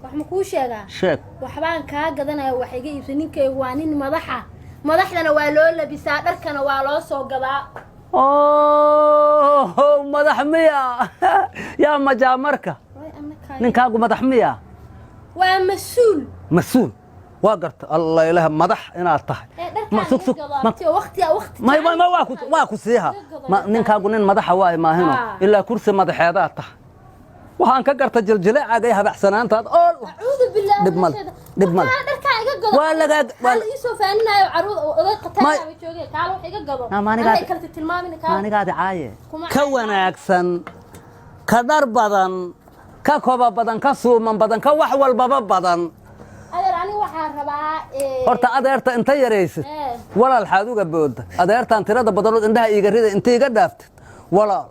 Wax ma kuu sheegaa? Sheeg. Waxbaan kaa gadanaya, wax iga iibsa. Ninkaygu waa nin madaxa, madaxdana waa loo labisaa, dharkana waa loo soo gadaa. Oh, madax miya? Yaa majaa marka? Ninkaagu madax miya? Waa mas-uul. Mas-uul waa garta. Allah ilaah, madax inaad tahay. Ee Ma dharkaan sug iga sug gado. Ma Abtiyo, waqti waqti. May waa ku siiha. Ma ninkaagu nin madaxa waay maahino? Ah. Ilaa kursi madaxeedaad tahay, waxaan ka garta jiljileecaaga iyo habacsanaantaad ool. Acuudu billah. Dhib male, dhib male. Dharkaan iga gado. Waa lagaa waa Waa ii soo faaninayo caruur oday qataaba joogay. Kaalo wax iga gado. Naa, maanigaa- Anay kala tilmaamin kaalo. Maanigaadi caaye. Kuma ka wanaagsan, ka dhar badan, ka koba badan, ka suuman badan, ka wax walbaba badan. Adeer, aniga waxaan rabaa Horta adeerta inta yaraysid. Walaal, xaad uga booda adeertaan tirada badanood indhaha iiga rida, inta iga dhaaftid walaal.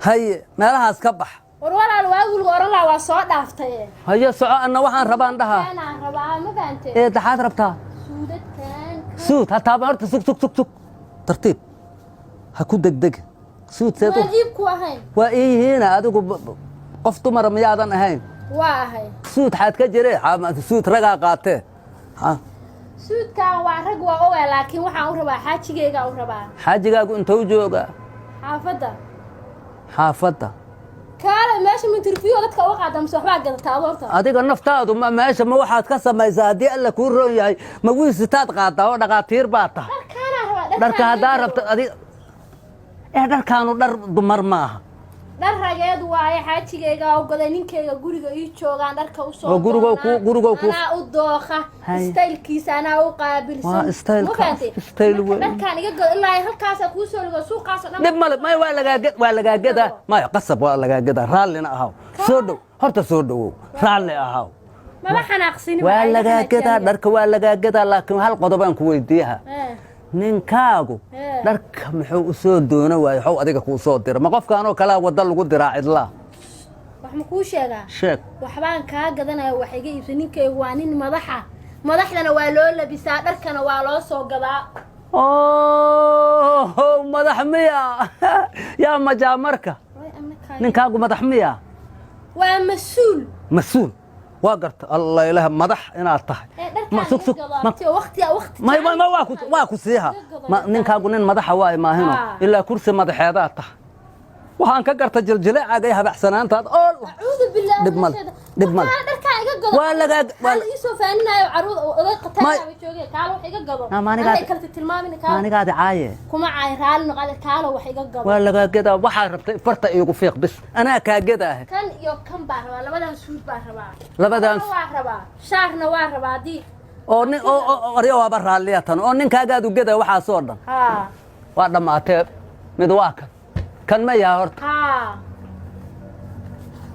Haye, meelahaas ka bax. War walaal, waagulga oran lahaa waa soo dhaaftay. Haye, soco. Anna waxaan rabaan dhahaa. Kanaan rabaa, ma fahantay? Ee, daxaad rabtaa? Suudadkan. Suud hataaba. Horta sug, sug, sug, sug, tartiib, ha ku degdeg. Suud seed Waajiib ku ahayn. Waa ii yihiina. Adigu qof dumara miyaadan ahayn? Waa ahay. Suud xaad ka jire? Suud ragaa qaatee. Ha, Suudkan waa rag, waa ogaa, laakiin waxaan u rabaa xaajigayga u rabaa. Xaajigaagu intuu joogaa? Xaafadda. Xaafadda. Kaale, meesha ma interview dadka uga qaada mise waxbaa gadataa adoorta? Adiga naftaadu ma meesha ma waxaad ka samaysaa haddii Alla kuu roon yahay? Ma wiisitaad qaadaa oo dhaqaatiir baa tahay? Dharkaanaa rabaa. Dharka haddaa rabta adi ee dharkaanu dhar dumar maaha. Dhar rageed waaye. Xaajigayga u gaday, ninkayga guriga ii joogaan dharka usoo Oo gurigow doonaa. gurigow Anaa u dooqa. Haye. Style-kiisa anaa u qaabilsan. Waa style-ka- Ma fahantay? style Marka weyn. Dharkaan iga gado, ilaa halkaasaa kuu soo ligo suuqaasoo dhan. Dhib male. May, waa lagaa gedaa. Maya, qasab waa lagaa gedaa. Raallina ahaw. Soo dhow horta, soo dhowow, raalli ahaw. Maba xanaaqsini. Waa lagaa gedaa dharka, waa lagaa gedaa, laakiin hal qodobaan ku weydiiyaha. Ninkaagu dharka muxuu u soo doono waayo? Xow adiga kuu soo dira? Ma qofkaanoo kalaa wadda lagu diraa cidlaa? Wax ma kuu sheegaa? Sheeg. Waxbaan kaa gadanaya, wax iga iibsa. Ninkaygu waa nin madaxa, madaxdana waa loo labisaa, dharkana waa loo soo gadaa. Oh, madax miya? Yaa majaa marka? Ninkaagu madax miya? Waa mas-uul. Mas-uul waa garta. Allah ilaah, madax inaad tahay. Ee Ma dharkaan sug iga sug gado. Ma Abtiyo, waqti waqti. may waa ku siiha. Ma ninkaagu nin madaxa waay maahino? Ah. Ilaa kursi madaxeedaad tahay, waxaan ka garta jiljileecaaga iyo habacsanaantaad ool. Acuudu billah. Dhib male, dhib male. Dharkaan iga gado. Waa lagaa waa Waa ii soo faaninayo caruur oday qataaba joogay. Kaalo wax iga gado. Naa, maanigaa- Anay kala tilmaamin kaalo. Maanigaadi caaye. Kuma caay, raali noqade. Kaalo wax iga gado. Waa lagaa gedaa. Waxaad rabtay farta iigu fiiq bis, anaa kaa gedaahe. Kan iyo kan baa rabaa, labadan suud baa rabaa. Labadan. Kana waa rabaa, shaarna waa rabaa haddii. Oo nin oo aryo waaba raalliya tan oo ninkaagaadu gedaa waxaasoo dhan. Haa. Waa dhammaatee. Mid waa kan. Kan ma yaha horta? Haa.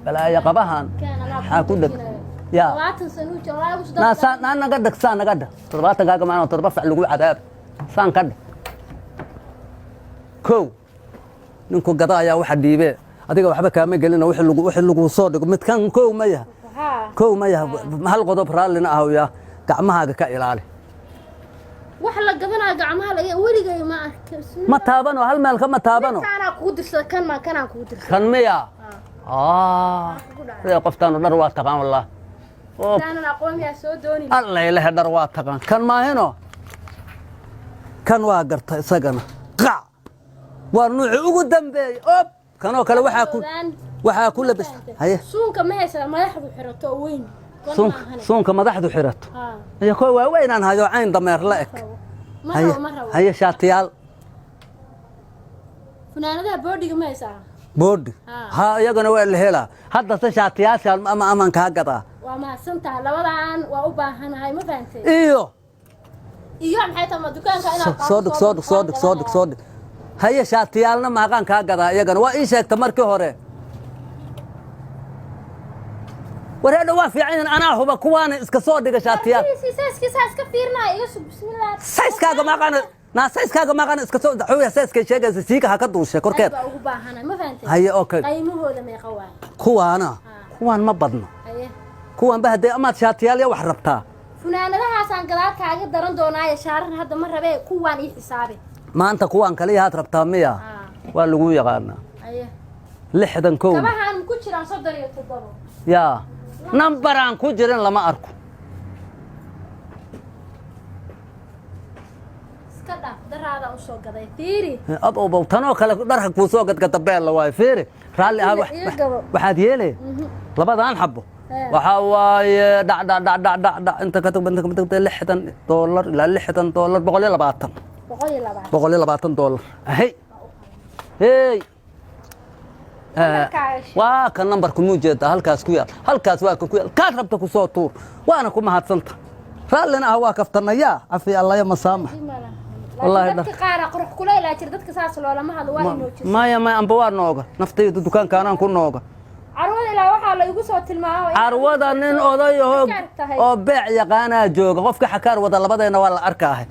Balaayo qabahan. Kan anaa. Maxaa ku dheg yaa? 70 sano jiro walaa ugu. Naa saa naa naga dheg, saa naga dheg. 70kaaga maana 7 fac lagu cadaab. Saan ka dheg. Kow, ninku gada ayaa waxa dhiibee, adiga waxba kaama gelina. Wixii lagu soo dhigo midkan kow ma yaha? Haa. Kow ma yaha? Hal qodob raallina ah yaa, gacmahaaga ka ilaali. Wax la gadanaa gacmaha laga weligay ma arkin. Ma taabano? Hal meel kama taabano? Kanaa kugu dirsada, kan ma kanaa kugu dirsada. Kan miya? Sida qoftaanu dhar waa taqaan wallah oo. Taanan aqoon yaa soo dooni. Alla ilahe, dhar waa taqaan. Kan maahino? Kan waa garta isagana. Qac, waa nuuci ugu dambeeyey. Ob, kanoo kale waxaa ku labis. Haye. Suunka ma haysaa madaxdu xirato oo weyn? Kan Suunka? ma ahane. Suunka madaxdu xirato? Haa. Iyo kuwa waaweynaan hayo, cayn dameer la eg. Ma Haye. rabo, ma rabo. Haye, shaatiyaal. Funaanadaha boodhiga ma haysaa? Boodhi? Haa. Ha, iyagana waa la helaa. Hadda se shaatiyaashaan ama aman kaa gadaa. Waa mahadsantaha, labadan waa u baahanahay, ma fahantay? Iyo Iyo maxay tahay? Ma dukaanka inaad soo dhig, soo dhig, soo dhig, soo dhig, soo dhig. Haye, shaatiyaalna maaqaan kaa gadaa? Iyagana waa ii sheegta markii hore. Wareedha, waa fiican yihiin, anaa huba kuwaana. Iska soo dhiga shaatiyaal. Size-kiisa iska fiirinaya, iga sug, bismillah. Size-kaaga maaqaana naa, size-kaaga maaqaana. Iska soo xuya, size-kay sheegaysa siiga ha ka duushe korkeed. Aad baa ugu baahanahay, ma fahantay? Haye, okay. Qiimahooda meeqa waay? Kuwaana, kuwaan ma badno. Haye. Kuwaanba haddee amaad shaatiyaal ya wax rabtaa. Funaanadahaasaan gadaal kaaga daran doonaaye, shaaran hadda ma rabee, kuwaan ii xisaabe. Maanta kuwaan kaliyahaad rabtaa miya? Haa. Waa lagu yaqaanaa. Haye. 60 kow. Kabahaan ku jiraan 37. Yaa. Nambaraan ku jirin lama arko. Iska dhaaf, daraada usoo gaday, fiiri. Ab obow, tanoo kale dharka kuu soo gadgada beella waayo. Fiiri, raalli ah. Ii gabo. Waxaad yeelay labadan xabo. Ee. Waxaa waaye dhac dhac dhac dhac dhac dhac, inta ka tag, inta ka tag, $60 ilaa $60, 120. 120. $120. Hey hey. Nambarkaaga sheeg. Waa ka nambarku muu jeedaa? Halkaas ku yaal, halkaas waa ka ku yaal. Kaad rabta ku soo tuur, waana ku mahadsanta. Raallina ah, waa kaftanayaa. Cafi allaya masaamax. Wallaahi. Laakiin dadka qaara qurux kuleylaa jira. Dadka saas loolama hadlo, waa inoojisa. Maya maya, amba waa nooga naftaydu, dukaankaanaan ku nooga. Carwada ilaa waxaa la igu soo tilmaamay. Carwada nin oday ahoo Xakaar tahay. oo beec yaqaanaa jooga. Qofka xakaar wada labadeenna waa la arkaahay.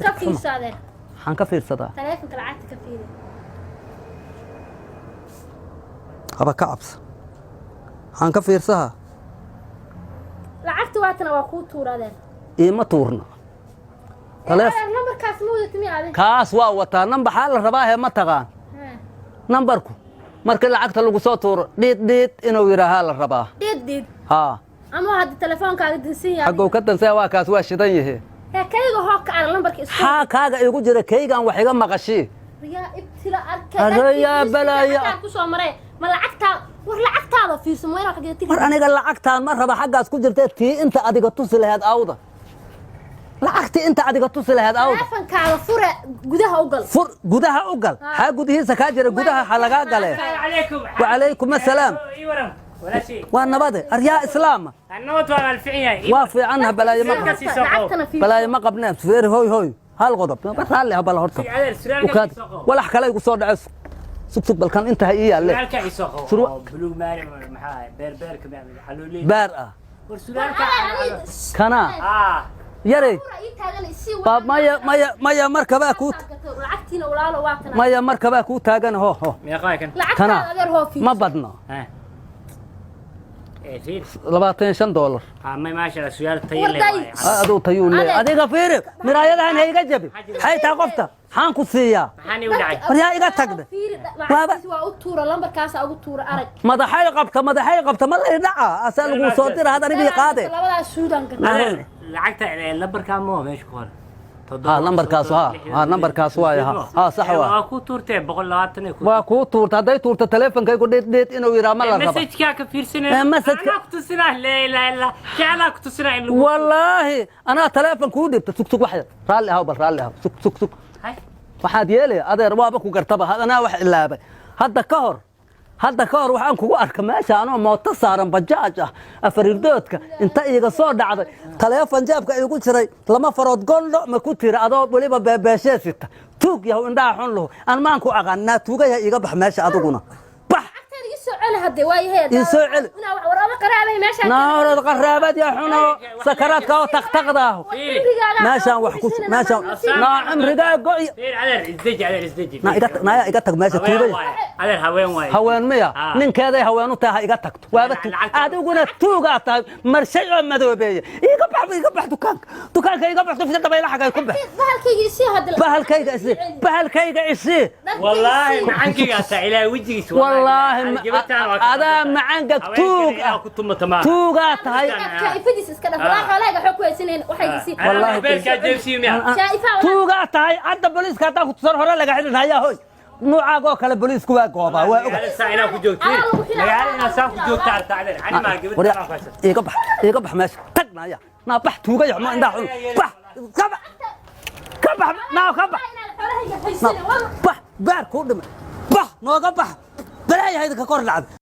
Ka fiirsadeen. Waxaan ka fiirsadaa. Taleefonka lacagta ka fiiri. Haba ka cabsa, waxaan ka fiirsahaa. Lacagta waatana, waa kuu tuuradeen. Iima tuurna. Nambarkaas ma wadatid miya adi? Kaas waa wataa. Nambaxaa la rabaa hee, ma taqaan? Nambarku markii lacagta lagu soo tuuro dhiid dhiid inuu yidhaahaa la rabaa. Dhiid dhiid. Haa. Ama hadda telefoonkaaga dansan yahay. Xaggow ka dansaya? Waa kaas, waa shidan yahe. Hee, kayga hoo ka arag lambarka isku. Xaa kaaga igu jira? Kaygaan wax iga maqashii. Yaa ibtila arkay. Arre yaa balaya. Ku soo maray ma lacagtaa? War lacagtaada fiirso, ma inaad xageed? Mar aniga lacagtaan ma raba, xaggaas ku jirtee. Tii inta adiga tusi laheed awda, lacagtii inta adiga tusi laheed awda. Teleefonkaada fure, gudaha u gal. Fur, gudaha u gal. Xaa gudihiisa kaa jira? Gudaha ha lagaa gale. عليكم. وعليكم السلام. اي ورم ولا شيء. Waa nabade, aryaa islaama. النوت waa الفعية. Waa fiicannaha, balaayo ma qabno. Lacagtana fiirso. Balaayo ma qabneen. Feer, hoy hoy, hal qodob ba raalli ah bal horta. Ukaad walax kale igu soo dhace. Sug sug, balkan inta ha ii yaalle. suraalka isoo buluug maari maxaa beer beerka xaluuley. Baar ah. War suraalka. Kana ah. Yarey. Fura ii taagan isii. Ba maya maya maya, markabaa kuu Lacagtiina walaalo waa kana. Maya, markabaa kuu taagan, ho ho. meeqa kan? Kana Lacagtaada adeer hoo fiirso. Ma badno. ha ee fiir. $25. ha may maasha Allah, surwaal tayo leh. Warday. Waaye. Aduu tayuu leeyahay. Adiga fiiri, miraayadahan ha iga jabi. Maxay tahay qofta maxaan ku siiyaa? Maxaan igu dhacay? War yaa iga tagde. Fiiri, lacagtiisa waa u tuura, lambarkaasa ugu tuura, arag. Madaxay qabta, madaxay qabta, ma lay dhaca asaa lagu soo dira had anigii qaade. Labadaas suudan gata. Adeer, lacagta lambarkaa moo meesha ku qoran? Ha, lambarkaas, ha ha, nambarkaas waaye. Ha ha, sax waa. Waa ku tuurtee 120 ku. Waa kuu tuurta. Hadday tuurta taleefonkaygu dhiid dhiid inuu yidhaa ma la raba. Message-kaa ka fiirsanay. Eh, message-ka- anaa ku tusinaa, laa ilaaha illa jeclaa ku tusinaa in lagu Wallaahi anaa taleefon kuu dhibta. Sug sug, wax yar raalli ahaw, bal raalli ahaw. Sug sug sug. Hay. Waxaad yeelaya adeer, waaba ku gartaba. Anaa wax ilaabay hadda ka hor. Hadda ka hor waxaan kugu arka meesha anoo mooto saaran, bajaaj ah, afariirdoodka inta iiga soo dhacday, taleefon jeebka iigu jiray lama farood gondho ma ku tira, adoo weliba beebeeshee sita. Tuug yahow, indhaha xun luhu, aan maan ku aqaan naa tuugaya. Iiga bax meesha adiguna, bax. Lacagtaada ii soo celi hadde, waa yahay. Ii soo celi. Inaa wax war oda qaraabay meesha. Naarad qaraabad yaa xuno, sakaraadka oo taqtaqdaaho. Meeshaan wax ku meeshaan naa cimrigaa go'y. Fiir adeer, isdeji adeer, isdeji. Naa iga tag, naaya iga tag meesha. Haween tuugaya. waaye adeer, haween waaye. Haween miya? Ah. Ninkeeday haween u tahay, ha iga tagto. Waaba tuug. Adiguna tuugaa tahay, marshay oo madoobeeya. Iga bax, iga bax dukaanka, dukaanka iga bax. Dufta dabayla xagay ku bax. Bahalkayga isii hadda. Bahalkayga isii, bahalkayga isii. wallaahi macankaygaasa ilaahay wejigiisa. Wallaahi adaa macangag tuug ah. ku tumata maaha. Tuugaa tahay. Shaa'ifadiis iska dhaf, walaa xoolahayga waxba ku haysanayna waxay isii. Wallaahi. beelkaa jeebsiyo miya? Shaa'ifaa walaa. Tuugaa tahay. Hadda booliiska haddaan ku tusan hore laga xidhin hayaa. Hoy, nuucaagoo kale booliisku waa goobaa, waa oga. magaalada saa inaa ku joogto, magaalada inaa saa ku joogta arta adeer cani maa gabadha ku haysato. Iga bax, iga bax meesha tag. Naaya, naa bax, tuugaya xumo, indhaha xun, bax, ka bax, ka bax, naa ka bax. Inaad xoolahayga haysanay. Bax, baar kuu dhimay, bax, nooga bax. Balaayaha idinka kor dhacda.